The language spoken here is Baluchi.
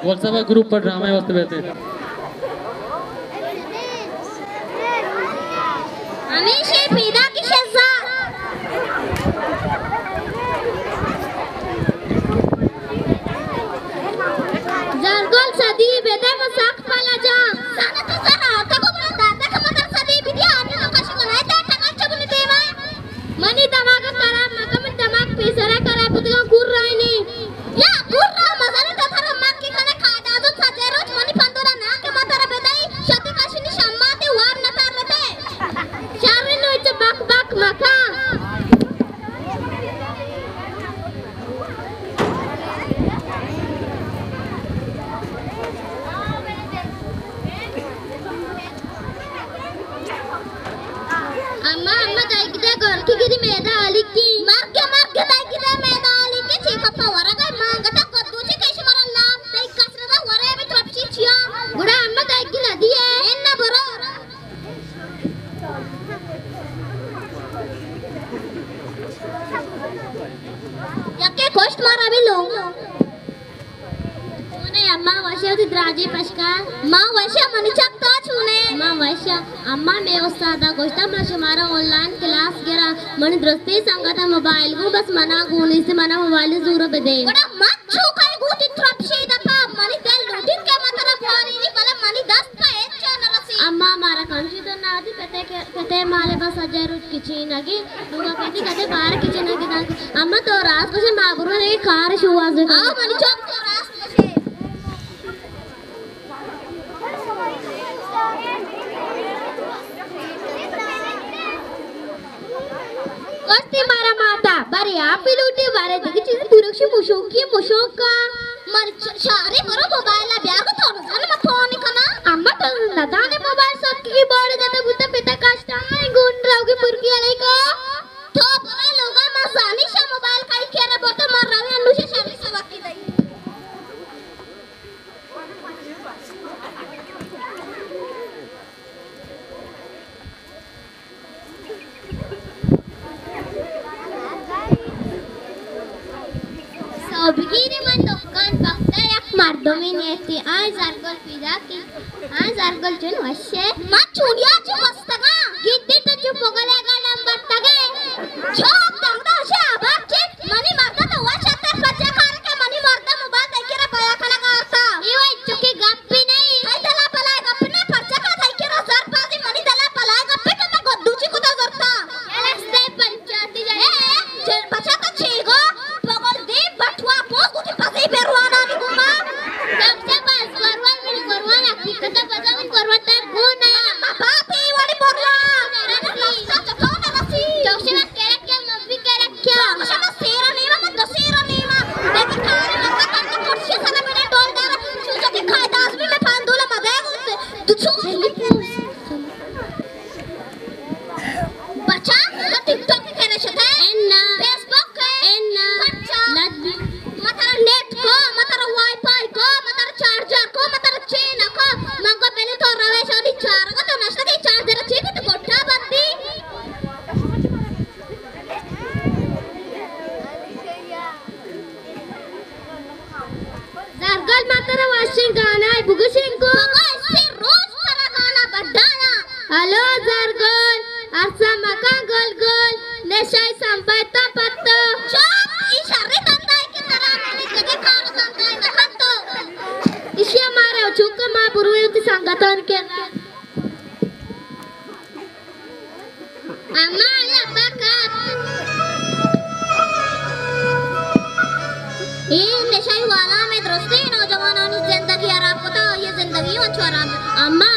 گل صاحب گروپ پر ڈرامہ واسطے بیتے۔ ہمیشہ پیدا کی شزا۔ زرگل صدی بدے و سخت پالا جان۔ سنت زر آتا کو برا دادا کا مدر صدی بدی آنی تو کشی کنائے تا ٹکر چبنی دیوا۔ منی دماغ خراب مکن، منی دماغ پیسرا خراب بوتگاں، کور رائنی۔ یا کور را مزنی تتر مکی کنے قائد اعظم سجے روچ منی پندورا نا کہ ما ترا بدئی، شتی کشنی شماتے وار نتر رتے۔ شر نو چ بک بک مکن۔ اما، اما، دائی گدے گورکی گدی میدا آلیکی۔ مرگ، مرگ، دائی گدے میدا آلیکی۔ چی کپا ورگا مانگتا کدو چی کش مرا نام دائی کسردا ورے بی ترپشی چیا۔ گڑا اما دائی گدی ندیے۔ انا برو۔ یکے کشت مارا بی لونگ۔ چونے اما وشے وتی دراجی پشکا؟ ما وشا، منی چک تو چونے؟ ما وشا۔ اما مے استادا گوشتا ما شمارا آن لائن کلاس گرا، منی درستی سنگتا موبائل گوں، بس منا گوں نیست، منا موبائل زورا بدے۔ گڑا من چوکای گوتی ترپشی دپا، منی دل لوٹیت کہ ما ترا پارینی، بلے منی دست پہ ہچ نہ رسی۔ اما مارا کمشی تو نہ دی پتے کے، پتے مالے بس اجے روچ کچینگی، نوگا کدی کدے بار کچینگی دانکی۔ اما تو راست گوشے، ما برو نے کار شواز بکن۔ آ منی چک تو راست گوشے۔ گوشتی مارا ماتا، بارے آپ لوٹے، بارے دگہ چیز پورکشی مشوکی مشوکا۔ من چ-، شاری برو موبائل بیار کو تو نزان ما فون کنا۔ اما تو نزانے موبائل سب کی بوڑ جاتا بوتا پتا کاشتا گون روگی مرگی علیکم۔ تو برو لوگا ما زانی شا موبائل کائی کیا رہا بوتا مر روی انوشا شاری سبق کی دئی۔ سوبگیری من دکان پختا یک مردمی نیتی، آئی زرگل پیدا کی۔ آئی زرگل چون وشے۔ من چونیا چی وستگا۔ گیتی تو چو پگلے گا نمبر تگے۔ چوک دردا شے آباد چی۔ منی مرد تو وش اتر پچا کار کہ منی مرد موبائل تئی کرا پیا کنگ آرتا۔ اے وای چکے گپی نہیں۔ تئی دلا بلائے گپ نے پرچا کا تئی کرا زر بازی منی دلا بلائے گپ کہ میں گدوچی کتا زرتا۔ یلستے پنچاتی جائے۔ اے، اے، چل پچا تو چیگو، پگل دی بٹوا پوس گوتی پسی بیروانا نی گوما۔ تب سے بس گروان من گروان حقیقت بزا من گروان تر گون نیا۔ ما باتی وڑی بروان۔ رسی۔ تو سے کرک کیا مبی کرک کیا؟ من شما سیرا نیما، من دو سیرا نیما۔ دیکھ کارے لگا کٹا کرسی سنا میرا ڈول دار۔ چوچا کہ قائد اعظمی میں پاندولا مدے گوت۔ دو چو بچا، تو ٹک ٹاک کرے شتے؟ انا۔ فیس بک ہے؟ انا۔ بچا۔ لد۔ متر نیٹ کو، متر وائی فائی کو، متر چارجر کو، متر چین کو۔ من کو پہلے تو رویش اور چار کو تو نشتا کے چارجر چین تو گٹا بندی۔ زرگل، ما ترا وشیں گانا ء بگوشیں کو۔ بابا، اسے روز ترا گانا بڈایا۔ ہلو زرگل، ارسا مکان گل گل، نشائی سمبایتا پتو۔ چپ، ای شری دندائی کہ ترا کنے کدے کار دندائی نہ کنتو۔ اشیا مارا چوکا ما بروی تی سنگتان کے۔ اما، اے ابا کپ۔ اے نشئی والا میں درستی نوجوانانی زندگی حراب کتا، یہ زندگی انچو حراب۔ اما،